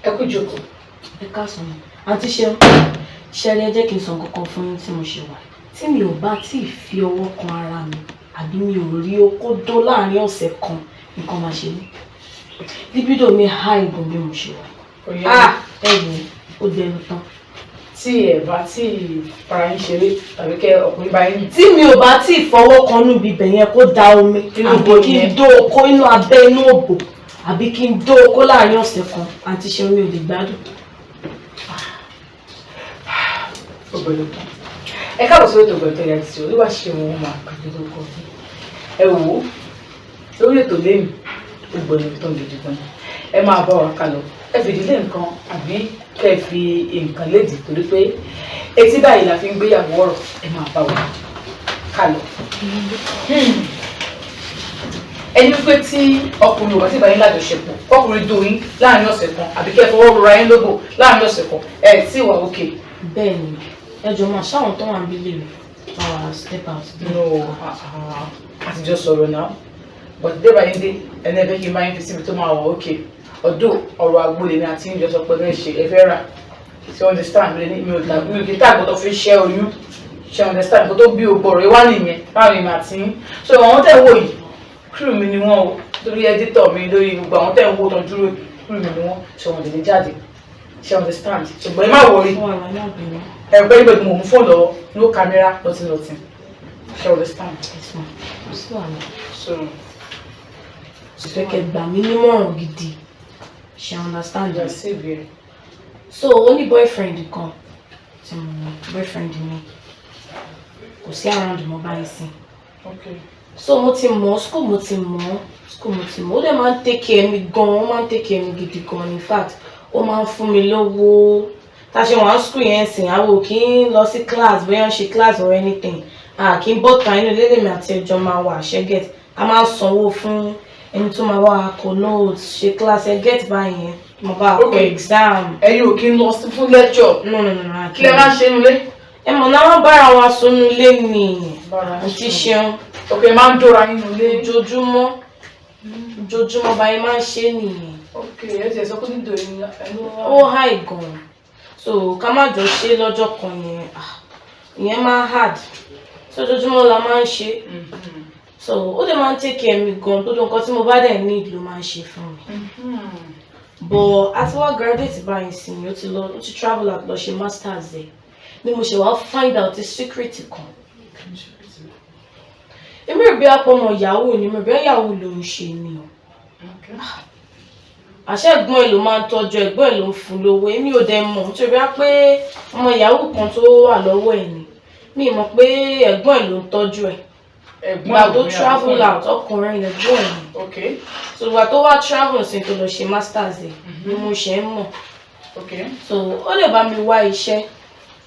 Ẹ kú jókòó. Ẹ káàsán, àǹtí Ṣeun. Ṣẹlẹ, ẹ jẹ́ kí n sọ nǹkan kan fún yín. Tí mo ṣe wà, tí mi ò bá tí ì fi ọwọ́ kan ara mi àbí mi ò rí okó dó láàrin ọ̀sẹ̀ kan, nǹkan máa ṣe mí. Libido mi high gan bí mo ṣe wà. Ah, ẹ wò ó, dẹnu tán. Tí ẹ bá tí fara yín ṣeré tàbí kẹ ọkùnrin bá yín. Tí mi ò bá tí ì fọwọ́ kan níbi ibẹ̀ yẹn kó da omi Inú àbí òbò kí n yẹn. Dó okó inú abẹ́ inú òbò àbí kí n dó okó láàrin ọ̀sẹ̀ kan, àǹtí Ṣeun, mi ò lè gbádùn. Ògbẹ̀lẹ̀ tán. Ẹ káàbọ̀ sórí ètò Ògbẹ̀lẹ̀ tán tí olúwa ṣe wọn máa pàdé lórúkọ mi. Ẹ wò ó, lórí ètò lẹ́yìn ògbẹ̀lẹ̀ tán gidi gan. Ẹ máa bá wa kálọ. Ẹ fìdílé nǹkan àbí kẹ́ ẹ fi nǹkan lédìí, torí pé etí báyìí la fi ń gbéyàwó ọ̀rọ̀. Ẹ máa bá wa kálọ. Ẹni wípé tí ọkùnrin ò bá sì bá yín lájọṣepọ̀, ọkùnrin dó yín láàrin ọ̀sẹ̀ kan àbí kẹ́ ẹ fọwọ́ rora yín lóbò láàrin ọ̀sẹ̀ kan, ẹ tí wà òkè. Bẹ́ẹ̀ ni. Ẹ jọ máa ṣáwọn tó wà níbí lè bá wa step out. No, àtijọ́ sọ̀rọ̀ náà, but débà yín dé ẹni ẹbẹ́ kí n máa yín fi síbi tó máa wà òkè. Ọdún ọ̀rọ̀ agboolé ni àti ìjọ sọ pé ẹ ṣe ẹ fẹ́ rà ṣe understand mi ní mi ò tà, mi ò kì í tà gbọ́dọ̀ fi ṣẹ́ oyún, ṣe understand? Kó tó bí o gbọ̀rọ̀ wá nìyẹn láàrin mi àti yín. So àwọn tẹ̀ ń wò yìí, crew mi ni wọ́n o, lórí editor mi, lórí gbogbo àwọn tẹ̀ ń wò tán dúró, crew mi ni wọ́n. Ṣe wọ́n lè jáde, ṣe understand? Ṣùgbọ́n ẹ má worry. Wà wà ní àbínú. Ẹ pẹ́ nígbà tí mo mú fóònù lọ́wọ́, no camera, nothing, nothing, ṣe understand? Yes ma, kò sí wàhálà. So Mo fẹ́ kẹ́ gbà mí nímọ̀ràn gidi, ṣe understand? You are safe here. So ó ní boyfriend kan tí mo ní. Boyfriend mi kò sí around mọ́ báyìí sí. So mo ti mọ̀ school, mo ti mọ̀ school, mo ti mọ̀. Ó dẹ̀ máa ń take care mi gan, ó máa ń take care mi gidi gan. In fact, ó máa ń fún mi lówó. Tá a ṣe wà ní school yẹn sìn, àwọn ò kí ń lọ sí class, bóyá ń ṣe class or anything, a kì í bọ́ta. Inú ilé lèmi àti ẹjọ́ máa wà, ṣe get? A máa ń sanwó fún ẹni tó máa wá kọ notes, ṣe class, ẹ get báyẹn, tó máa bá kọ exam. Ẹ̀yin ò kí ń lọ sí fún lecture? No, a Kí lẹ máa ń ṣe nílé? Ẹ mọ̀ náà, wọ́n bára wa sọnù ilé ni. Bára Àǹtí Ṣeun. Ok, máa ń dóra nínú ilé. Ojoojúmọ́, ojoojúmọ́ báyìí máa ń ṣe nìyẹn. Ok, ẹ ti ẹ sọ pé nítorí ẹnu. Ó high gan, so ká má jọ ṣe lọ́jọ́ kan yẹn, ah, ìyẹn máa hard. So ojoojúmọ́ la máa ń ṣe. So ó dẹ̀ máa ń take care mi gan. Gbogbo nǹkan tí mo bá dẹ̀ need ló máa ń ṣe fún mi. But àti wá graduate báyìí sí, ó ti lọ, ó ti travel out lọ ṣe masters ẹ̀ ni mo ṣe wá find out the secret kan. Èmi rò bí apọmọ yahoo ni, mo rò bí yahoo ló ń ṣe ni o. Àṣẹ ẹ̀gbọ́n ẹ̀ ló máa ń tọ́jú ẹ̀gbọ́n ẹ̀, ló ń fún lówó. Èmi ò dẹ̀ mọ̀ nítorí wá pé ọmọ yahoo kan tó wà lọ́wọ́ ẹ̀ ni. Mi mọ̀ pé ẹ̀gbọ́n ẹ̀ ló ń tọ́jú ẹ̀. Ẹ̀gbọ́n Ìgbà tó travel out, ọkùnrin lẹ̀gbọ́n ẹ̀ ni. So ìgbà tó wá travel sí, tó lọ ṣe masters ẹ̀ ni mo ṣe ń mọ̀. So ó lè bá mi wá iṣẹ́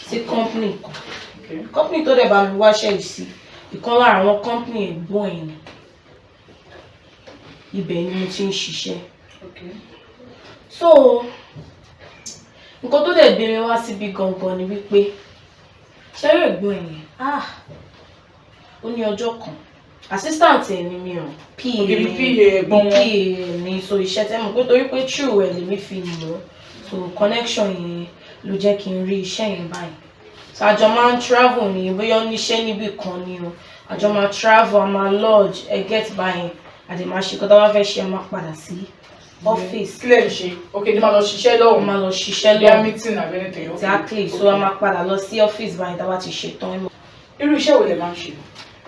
sí company kan. Company tó dẹ̀ bá mi wáṣẹ́ yìí sí, ìkan lára àwọn company ẹ̀gbọ́n ẹ̀ ni. Ibẹ̀ ni mo ti ń ṣiṣẹ́. So nǹkan tó dẹ̀ gbé mi wá síbi gangan ni wípé, ṣẹ́rí ẹ̀gbọ́n ẹ̀ yẹn, ah, ó ní ọjọ́ kan, assistant ẹ̀ ni mi ò, PA. Ok, bí PA ẹ̀gbọ́n wọn. PA mi. So iṣẹ́ tẹ́ mọ̀ pé torí pé true ẹ̀ lèmi fi mọ̀, so connection yẹn ló jẹ́ kí n rí iṣẹ́ yẹn báyìí. So àjọ máa ń travel ní, bóyá ó níṣẹ́ níbì kan ni o, àjọ máa travel, a máa lodge, ẹ get báyìí? A dẹ̀ máa ṣe kó tá bá fẹ́ ṣe, a máa padà sí ọ́fíìsì. Kí lẹ̀ ń ṣe? Ok, ní máa lọ ṣiṣẹ́ A lọ́hùn. máa lọ ṣiṣẹ́ Bí a lọ́hùn. meeting àbí anything. Exactly. So a máa padà lọ sí ọ́fíìsì báyìí tá a bá ti ṣe tán. Irú iṣẹ́ wo lẹ máa ń ṣe?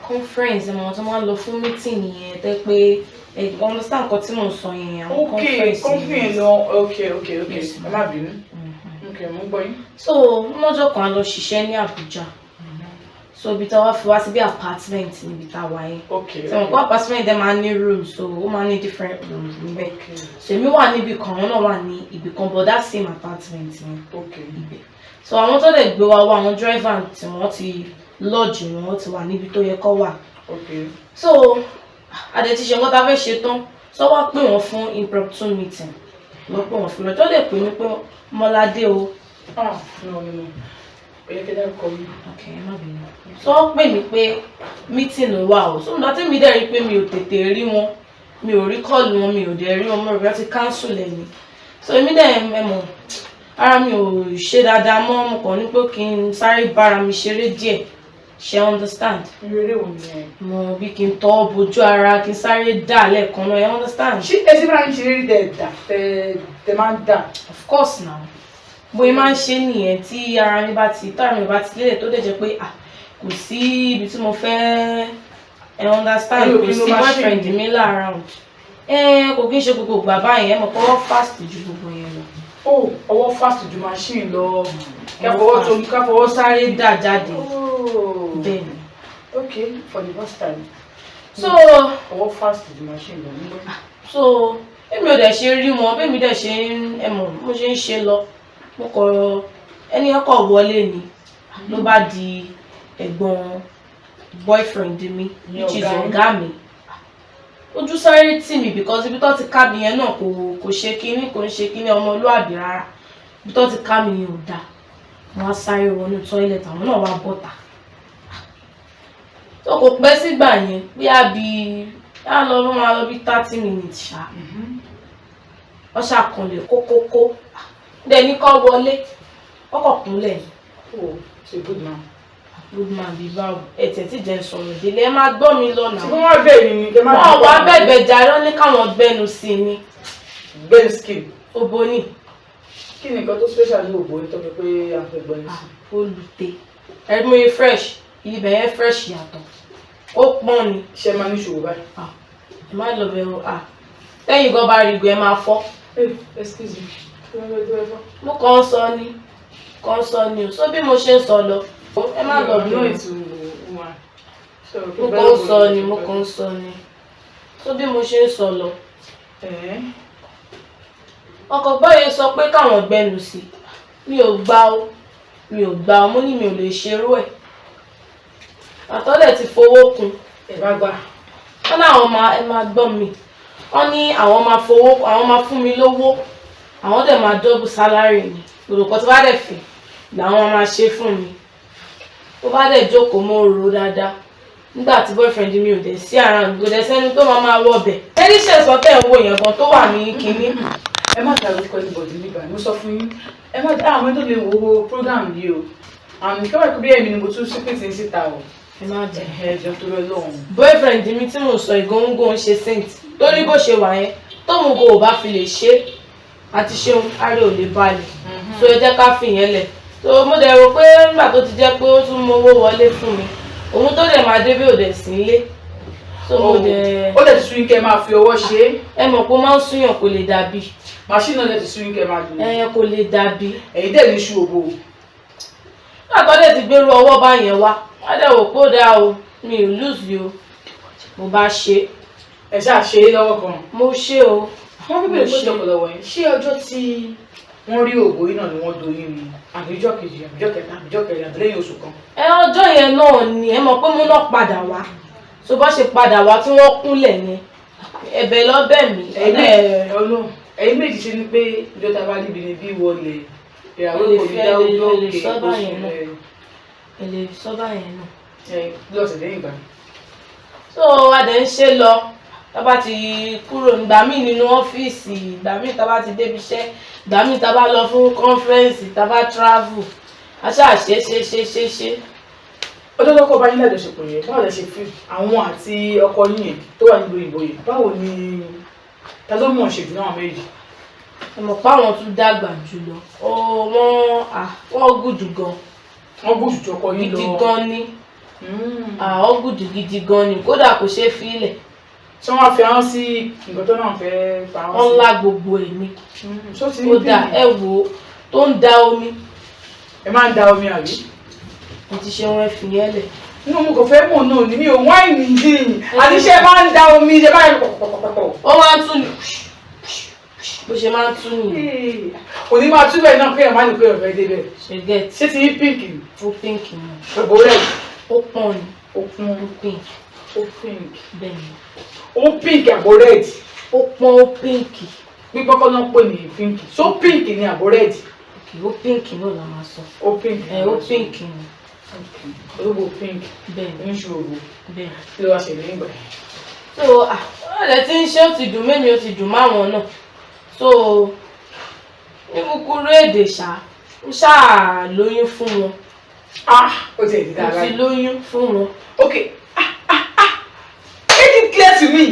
Conference, ẹ mọ̀ wọn tó máa ń lọ fún meeting yẹn, tẹ́ pé ẹ understand nǹkan tí mò ń sọ yẹn, àwọn conference Company yẹn. lọ. Ok. Yes. Ẹ má bínú. Ok, mo ń gbọ́ yín. So lọ́jọ́ kan, a lọ ṣiṣẹ́ ní Abuja. So ibi tá a wá fi wá sí bí apartment níbi tá a wà yẹn. So mo kọ́ apartment dẹ̀ máa ń ní rooms, so ó máa ń ní different rooms níbẹ̀. So èmi wà níbi kan, àwọn náà wà ní ibì kan, but that same apartment ni ibẹ̀. So àwọn tó dẹ̀ gbé wa wá, àwọn driver tí wọ́n ti lodge wọn, wọ́n ti wà níbi tó yẹ kó wà. So a dẹ̀ ti ṣe nǹkan tá a fẹ́ ṣe tán. So wá pè wọ́n fún impromptu meeting, lọ pè wọ́n fún lọ́jọ́ dẹ̀ pè mí pé Mọ́ládé o. Ah, no, ó yẹ kí ẹ dárúkọ mi. Ok, ẹ má bínú. So wọ́n pè mí pé meeting wà o. So nígbà tí mi dẹ̀ rí pé mi ò tètè rí wọn, mi ò rí call wọn, mi ò dẹ̀ rí wọn, mo rò bí wọ́n ti cancel ẹ̀ ni. So èmi dẹ̀ ẹ mọ̀, ara mi ò ṣe dáadáa mọ́, mo kàn ní pé kí n sáré bára mi ṣeré díẹ̀, ṣe understand? Irú eré wo ni ẹ? Mo bí kí n tọ́ bojú ara, kí n sáré dà lẹ́ẹ̀kan náà, ẹ understand? Ṣé ẹ ti bára ń ṣeré rí tẹ dà tẹ máa ń dà? Of course now, bóyá máa ń ṣe nìyẹn tí ara mi bá ti tára mi bá ti lélẹ̀, tó dẹ̀ jẹ́ pé ah, kò sí ibi tí mo fẹ́, ẹ understand? Ẹ̀yin ò Kò kí ló sí máa ṣe boyfriend mi láàárọ̀, ẹ kò kí n ṣe gbogbo ìgbà báyẹn. Ẹ mọ̀ pé ọwọ́ fast ju gbogbo yẹn lọ. Ó ọwọ́ fast ju machine lọ, ká fọwọ́ tó, ká fọwọ́ Sáré dà jáde. Oh. Bẹ́ẹ̀ ni. Okay, for the first time. So ọwọ́ fast ju machine lọ nígbà. So èmi ò dẹ̀ ṣe rí wọn, bẹ́ẹ̀ mi dẹ̀ ṣe ń, ẹ mọ̀, mo ṣe ń ṣe lọ, mo kọ ẹni ọkọ̀ wọlé ni, ló bá di ẹ̀gbọ́n boyfriend mi, Ní which is ọ̀gá yín. ọ̀gá mi. Ojú sáré tì mí because ibi tó ti ká mi yẹn náà kò ṣe kínní, kò ń ṣe kínní ọmọlúàbí rárá. Ibi tó ti ká mi yẹn ò dáa. Wọ́n á sáré wọnú toilet, àwọn náà wá bọ́ta. Tó kò pẹ́ sígbà yẹn, bí a bí á lọ, wọ́n máa lọ bí 30 minutes ṣá, wọ́n ṣàkànlẹ̀ kókókó dẹ̀ ní kọ́ wọlé, wọ́n kọ̀ kúnlẹ̀ ni. Oh, it's a good man. Good man bíi báwo? Ẹ tẹ̀ tí jẹ́ sọ̀rọ̀ délé, ẹ máa gbọ́ mi lọ́nà. Tí wọ́n wá bẹ́ẹ̀ ni kẹ́ má. Wọ́n wá bẹ̀bẹ̀ jàre, wọ́n ní káwọn gbẹ́nu sí ni. Gbẹ́nu skin. Obo ní. Kí ni nǹkan tó special ní òbò tó fi pé a fẹ́ gbẹ́nu sí? Olùtẹ ẹ̀rí yẹn fresh, ibẹ̀ yẹn fresh yàtọ̀, ó pọ́n ni. Ṣé máa ní ìṣòro báyìí? Ẹ má lọ bẹ̀rù, ah, tẹ́yìn gan bá rí igun ẹ máa fọ́. Hey, excuse me. Kí ló ń bẹ fọ́? Mo kàn ń sọ ni, kàn ń sọ ni o. So bí mo ṣe ń sọ lọ, ẹ má lọ No, bẹ̀rù. it's woman. Mo kàn ń sọ ni, mo kàn ń sọ ni. So bí mo ṣe ń sọ lọ, ọkọ̀ gbọ́yè sọ pé káwọn gbẹnu sí. Mi ò gbà ó, mi ò gbà ó. Mo ní mi ò lè ṣerú ẹ̀. Àtọ́lẹ̀ ti fowó kún. Ẹ bá gbà. Wọ́n ní àwọn máa, ẹ máa gbọ́ mi, wọ́n ní àwọn máa fowó, àwọn máa fún mi lówó, àwọn dẹ̀ máa double salary mi, gbogbo nǹkan tí bá dẹ̀ fẹ́ làwọn máa ṣe fún mi. Tó bá dẹ̀ jókòó, mo rò ó dáadáa. Nígbà tí boyfriend mi ò dẹ̀ sí around, kò dẹ̀ sẹ́ni tó máa máa wọbẹ̀. Ẹni ṣẹ̀sọ́ tẹ̀ ń wo yẹn gan tó wà ní kinní. Ẹ má dárúkọ anybody níbà, mo sọ fún yín. Ẹ má dá àwọn tó lè wo program yìí o. Àmì kí wọ́n bí èmi ni mo tún secret ní síta o. Ẹ má jẹ. Ẹ jọ, tó lọ lọ́hùn. Boyfriend mi tí mò ń sọ ìgóńgó ń ṣe saint tó ní bó ṣe wà yẹn, tóun kò bá fi lè ṣe àti ṣeun, ara ò lè balẹ̀. So ẹ jẹ́ ká fi yẹn lẹ̀. So mo dẹ̀ rò pé nígbà tó ti jẹ́ pé ó tún mówó wọlé fún mi, òun tó dẹ̀ máa dé bí ò dẹ̀ sí ilé, so mo dẹ̀ Ó dẹ̀ ti sún yín kẹ́ ẹ máa fi ọwọ́ ṣe é. Ẹ mọ̀ pé ó máa ń súnyàn, kò lè dàbí. Machine náà dẹ̀ ti sún yín kẹ́ ẹ máa lò. Ẹ kò lè dàbí. Ẹ̀yin dẹ̀ ní iṣu òbò. Nígbà tó dẹ̀ ti gbérú ọwọ́ bá yẹn wá, wọ́n dẹ̀ wò pé ó dáa o, mi ò lose o, mo bá ṣe. Ẹ ṣáà ṣe é lọ́wọ́ kan. Mo ṣe o. Wọ́n fi bèrè pé ìjọpọ̀ lọ́wọ́ yín. Ṣé ọjọ́ tí wọ́n rí òbò yìí náà ni wọ́n doyún ni? Àbíjọ́ kejì, àbíjọ́ kẹta, àbíjọ́ kẹrin, àbí lẹ́yìn oṣù kan? Ẹ ọjọ́ yẹn náà ni. Ẹ mọ̀ pé mo náà padà wá, so bá ṣe padà wá tí wọ́n kúnlẹ̀ yẹn, ẹ̀bẹ̀ lọ́bẹ̀ mí. Ẹ̀yin méjì ṣe ni pé ìjọ tá a bá níbi ni bí wọlé ìràwé kò ní dá ojú Ẹ lè òkè sọ oṣù báyẹn náà. rẹ̀. Ẹ lè sọ báyẹn náà. Ẹ lọ́sẹ̀ lẹ́yìn ìgbà. So a dẹ̀ ń ṣe lọ. Tá bá ti kúrò ìgbà míì nínú ọ́fíìsì, ìgbà míì tá bá ti débi iṣẹ́, ìgbà míì tá bá lọ fún conference, tá bá travel, a ṣáà ṣe ṣe ṣe ṣe ṣe. Ọjọ́ tó kọ́ bá yín lájọṣepọ̀ yẹn, báwo lẹ ṣe fi àwọn àti ọkọ yín yẹn tó wà nílùú òyìnbó yẹn, báwo ni, ta ló mọ̀ ṣe jù náà méjì? Ẹ mọ̀ pé àwọn tún dàgbà jù lọ. Ó wọ́n, wọ́n good gan. Wọ́n good ju ọkọ yín lọ? Gidi gan ni. Wọ́n good gidi gan ni, kódà kò ṣeé fi ilẹ̀. Ṣé wọ́n á fi ahọ́n sí nǹkan tó náà fẹ́ fa ahọ́n sí? Wọ́n lá gbogbo ẹ̀ ni. Ṣó ti ní Kódà bí? Ẹ wò ó tó ń da omi. Ẹ máa ń da omi, àbí? Mo ti ṣe wọn, fi yẹn lẹ̀. Inú mo kò fẹ́ mọ̀ náà ni, mi ò wáìnì yìí àti ṣé ẹ máa ń da omi ṣe báyìí pọ̀pọ̀pọ̀pọ̀? Ó máa ń tún ní bó ṣe máa ń tún nìyẹn. Òní máa túbẹ̀ náà kéèyàn má ní pé ọ̀fẹ́ débẹ̀. Ṣe get? Ṣé ti ní pink? Ó pink ni. Òbò rẹ̀? Ó pọ́n ni. Ó kún. Ó pink. Ó pink. Bẹ́ẹ̀ ni. Ó pink àbò red? Ó pọ́n, ó pink. Pípọ́n kọ́ náà pè ní pink, so pink ni àbò red? Ok, ó pink náà la máa sọ. Ó pink. Ẹ ó pink ni. Ológbò pink. Bẹ́ẹ̀ ni. Oníṣu òbò. Bẹ́ẹ̀ ni. Kí ló wá ṣẹlẹ̀ nígbà yẹn? So wọ́n lè ti ń ṣe, ó ti dùn mẹ́mi, ó ti dùn máwọn náà, so Ní kúkúrú èdè ṣá, mo ṣáà lóyún fún wọn. Ah, ó ti ẹ̀ ti Mo dára. ti lóyún fún wọn. Ok, ah ah ah, make it clear to me,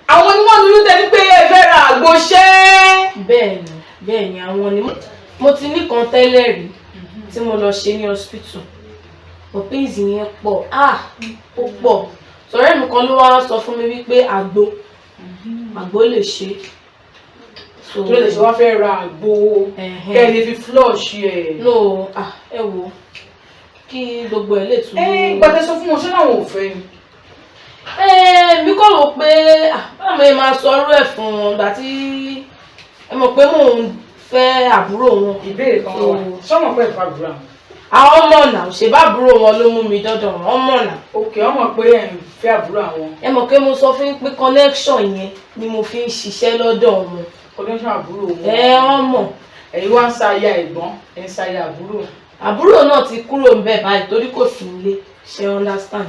àwọn ni wọ́n lóyún tẹ́ni pé ẹ fẹ́ ra àgbo ṣẹ́. Bẹ́ẹ̀ ni, bẹ́ẹ̀ ni, àwọn ni. Mo ti ní kan tẹ́lẹ̀ rí tí mo lọ ṣe ní hospital, but pains yẹn pọ̀, ah, ó pọ̀. Sọ̀rọ̀ mi kan ló wá sọ fún mi wípé àgbo lè ṣe. So Tó lè ṣe wá fẹ́ ra àgbo kẹ́ ẹ lè fi flush ẹ̀. No, ah, ẹ wo, kí gbogbo ẹ lè tún. Ẹ gbàtẹ́ sọ fún wọn, ṣé láwọn ò fẹ́ ni? Ẹ mi kò rò pé, ah, báwo ni máa sọ ọ̀rọ̀ ẹ̀ fún wọn gbà tí ẹ mọ̀ pé mò ń fẹ́ àbúrò wọn. Ìbéèrè kan wà, sọ́mọ̀ pé ìfà àbúrò àwọn? Àwọn ọmọ náà ṣe bá àbúrò wọn ló mú mi dọ́dọ̀ wọn, ọmọ náà. Ok, wọ́n mọ̀ pé ẹ̀ ń fẹ́ àbúrò àwọn. Ẹ mọ̀ pé mo sọ fún yín pé connection yẹn ni mo fi ń ṣiṣẹ́ lọ́dọ̀ wọn. Connection àbúrò wọn. Ẹ wọ́n mọ̀. Ẹ̀yin wá ń sa aya ẹ̀gbọ́n, ẹ̀ ń sa aya àbúrò. Àbúrò náà ti kúrò ńbẹ̀ báyìí torí kò sí nílé, ṣe understand?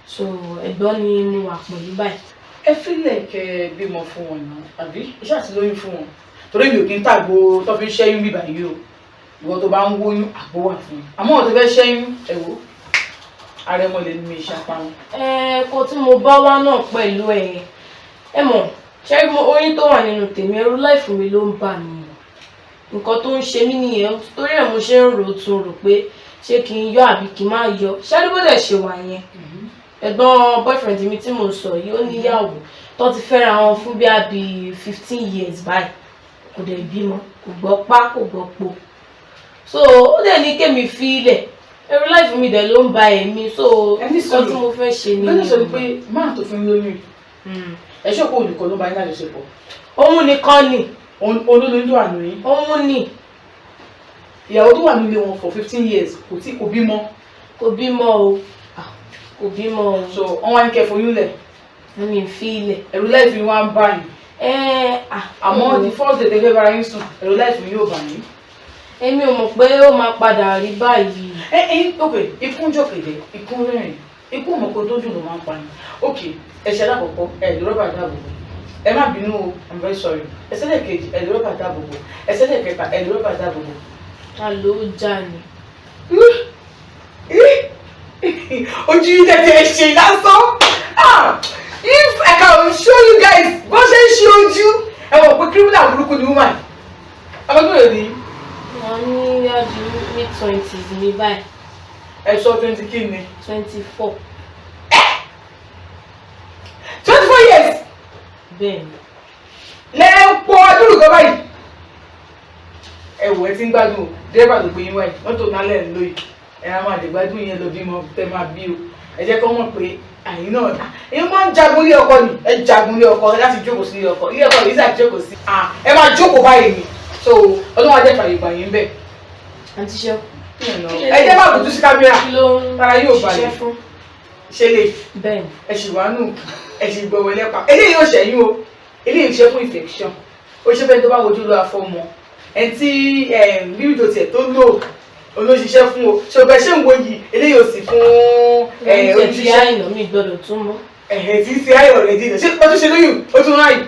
So ẹ̀gbọ́n ni mo wà pẹ̀lú báyìí. Ẹ fílẹ̀ kẹ́ ẹ bímọ fún wọn náà, àbí iṣẹ́ àti lóyún fún wọn, torí mi ò kí ń tàgbo tó fi ń ṣẹ́yún bíbà yìí o. Ìwọ tó bá ń wóyún, àgbo wà fún un, àmọ́ ọ̀tọ̀ fẹ́ ṣẹ́yún, ẹ wò, àrẹ̀mọ lè ní mi ìṣàpamọ́. Ẹ kò tí mo bá wá náà pẹ̀lú ẹ, ẹ mọ̀ ṣé oyún tó wà nínú tèmi, ẹrú láìfún mi ló ń bà mí. Nǹkan tó ń ṣe mí nìyẹn, torí ẹ̀ mo ṣe ń rò tún rò pé ṣé kí n yọ àbí kí n má yọ. Ṣé bó dẹ̀ ṣe wà yẹn, ẹ̀gbọ́n boyfriend mi tí mo sọ yìí, ó níyàwó tó ti fẹ́ra wọn fún bí i 15 years báyìí, kò dẹ̀ bímọ, kò gbọ́ pá, kò gbọ́ po. So ó dẹ̀ ní kémi fi ilẹ̀, ẹrú láìfún mi dẹ̀ ló ń ba èmi. So Ẹni nǹkan tí sùúrù. mo fẹ́ ṣe ni. Lọ́nà sọ pé máà tó fún mi lóyún, ẹ ṣọ́ pé olùkọ́ ló bá yín lájọṣepọ̀? Òun nìkan ni. Olólóyún tó wà lóyún? Òun ni. Ìyàwó tó wà nílé wọn for 15 years kò tí kò bímọ? Kò bímọ o. Ah, kò bímọ o. So wọ́n wá ní kẹ́ foyún lẹ̀? Wọ́n ní fi ilẹ̀. Ẹ̀rù láìfi wá ń bá yín? Ẹ ah. Àmọ́ the first day tẹ́fẹ́ bára yín sùn, ẹ̀rù láìfi yóò bà yín? Èmi ò mọ̀ pé ó máa padà rí báyìí. Ẹ ẹ, ok, ikú ń jọ̀kẹ̀dẹ̀, ikú ń rẹ́rìn, ikú ò mọ̀ pé tójú ló máa ń pa ni. Ok, ẹ̀ṣẹ̀ alákọ̀ọ́kọ́, ẹ̀ lè rọ́bà dáàbòbò, ẹ má bínú o, I'm very sorry. Ẹ̀ṣẹ̀ lẹ́ẹ̀kejì, ẹ̀ lè rọ́bà dáàbòbò. Ẹ̀ṣẹ̀ lẹ́ẹ̀kẹta, ẹ̀ lè rọ́bà dáàbòbò. Ta ló já ni? Ojú yìí tẹ̀tẹ̀ ẹ̀ ṣe lásán. Ah, if I can show you guys bó ṣe ń ṣe ojú, ẹ mọ̀ pé criminal burúkú ni woman ọmọdún rẹ̀ ní. Wọ́n ní yájú mid 20s mi báyìí. Ẹ sọ 20 kí ni? 24. 24 years? Bẹ́ẹ̀ ni. Lẹ́ẹ̀pọ̀ adúrú kan báyìí. Ẹ wò, ẹ ti ń gbádùn o. Dírẹ́bà tó gbé yín wáyé, mọ́tò nálẹ̀ ń lóyè, ẹ á máa dẹ̀gbádùn yẹn lọ bímọ tẹ máa bí o. Ẹ jẹ́ kó mọ̀ pé àyín náà èyí máa ń jagun ilé ọkọ ni. Ẹ jagun ilé ọkọ láti jókòó sí ilé ọkọ, ilé ọkọ yìí sì jókòó sí. Ẹ máa jókòó báyìí ni. So Ọlọ́run á jẹ́ fàyè gbà yín bẹ́ẹ̀. Àǹtí ṣe Ẹ jẹ́ má bùtú sí kámẹ́rà. Kí ló ń Ara yóò balẹ̀. ṣiṣẹ́ fún? Ṣe lè Bẹ́ẹ̀ ni. Ẹ sì wá nù, ẹ sì gbọ̀wọ̀ ẹlẹ́pà. Eléyìí ò ṣẹ̀yìn o. Eléyìí ṣe fún infection, ó ṣe fẹ́ tó bá wojú lọ àfọmọ ẹni tí bíbí tó tiẹ̀ tó lò olóṣìṣẹ́ fún o. Ṣùgbọ́n ṣé ń wo yìí, eléyìí ò sì fún Oúnjẹ tí ojúṣe. Àìnà mi gbọ́dọ̀ tún mọ́. Ẹ̀hẹ̀ tí ń ṣe ayọ̀ rẹ̀ dìnnà, ṣé ó tún ṣe lóyún, ó tún ráyè.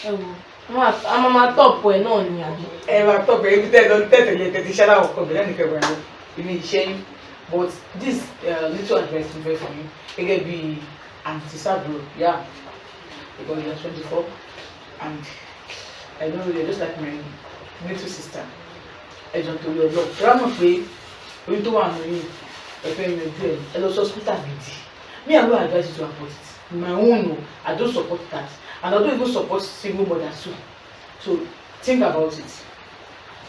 Ẹ wò, a máa máa tọ̀pù ẹ̀ náà ni, àbí? Ẹ máa tọ́ pé ibi tẹ́ ẹ lọ tẹ̀tẹ̀lé tẹ̀tí iṣẹ́ láwọn ọkọ̀ ìbílẹ̀ nìkan ìwà lọ èmi ìṣẹ́yìn. But this little advice mo fẹ́ fún yín gẹ́gẹ́ bí àǹtí sábúrò, yeah, because you are 24 and I know you are just like my little sister. Ẹ jọ̀ọ́, torí Ọlọ́run, ṣé wàá mọ̀ pé oyún tó wà nù yìí, ẹ fẹ́ yanjú ẹ, ẹ lọ sí hospital gidi. Me, I no advise you to abort it. My own o, I don't support that, and I don't even support single mothers too. So think about it.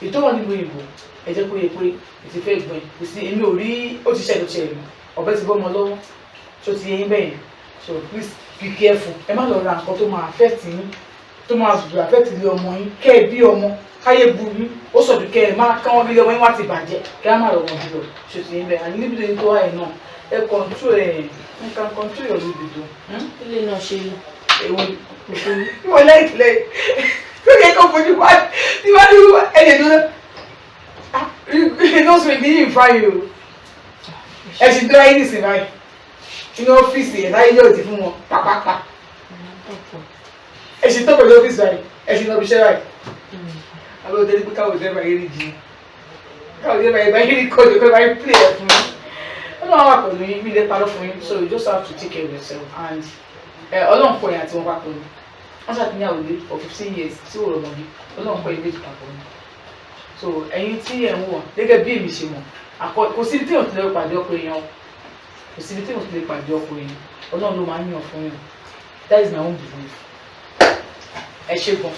Ètò wà nílùú òyìnbó, ẹ jẹ́ kó yẹ pé ètò ìfẹ́ ìgbọ̀n kò sí. Èmi ò rí, ó ti ṣẹlẹ̀, ó ti ṣẹlẹ̀, ọ̀bẹ ti bọ́ ọmọ lọ́wọ́ tó ti yẹ yín bẹ́yẹn. So please be careful. Ẹ má lọ ra nǹkan tó máa affect yín, tó máa affect ilé ọmọ yín. Kẹ́ ẹ bí ọmọ káyé bu yín, ó sọ̀dù kẹ́ ẹ má kí wọ́n bí ilé ọmọ yín wá ti bàjẹ́, kẹ́ ẹ má lọ wọ́n bí lọ ṣe ti yín bẹ́ẹ̀. And libido yín tó wáyé náà, ẹ control ẹ. You can control your libido. Ilé náà ṣe lò. Èwo? Kò tó ní. Wọ́n lẹ́yìn lẹ́yìn tó yẹ kó fojú wá tí wọ́n ní ẹ̀yẹ̀ dúró nọ́ọ̀sì mi ní ìfá yìí o. Ẹ sì dúró ayé nìsín báyìí inú ọ́fíìsì ẹ̀ láyé yóò ti fún wọn pàpàpà. Ẹ sì tó pẹ̀lú ọ́fíìsì báyìí, ẹ sì lọ bí iṣẹ́ báyìí. Alóde ní pé káwọn òde bá yẹrí jì, káwọn òde bá yẹrí kọjú pé bá yẹn play ẹ̀ fún yín. Ọlọ́run wà pẹ̀lú yín, mi lè parọ́ fún yín. So you just have to take care of yourself and Ọlọ́run kọ yẹn àti wọn papọ̀ ni. Wọ́n ṣàtìyàwó lé for 15 years tí ò rọmọ bí. Ọlọ́run kọ yẹn méjì papọ̀ ni. So ẹ̀yin tí ẹ̀ ń wọ̀, gẹ́gẹ́ bí èmi ṣe mọ̀, kò síbi tí èèyàn ti lè pàdé ọkọ èèyàn o. Kò síbi tí èèyàn ti lè pàdé ọkọ èèyàn. Ọlọ́run ló máa ń yàn fún yàn. That is my own belief. Ẹ ṣé gan.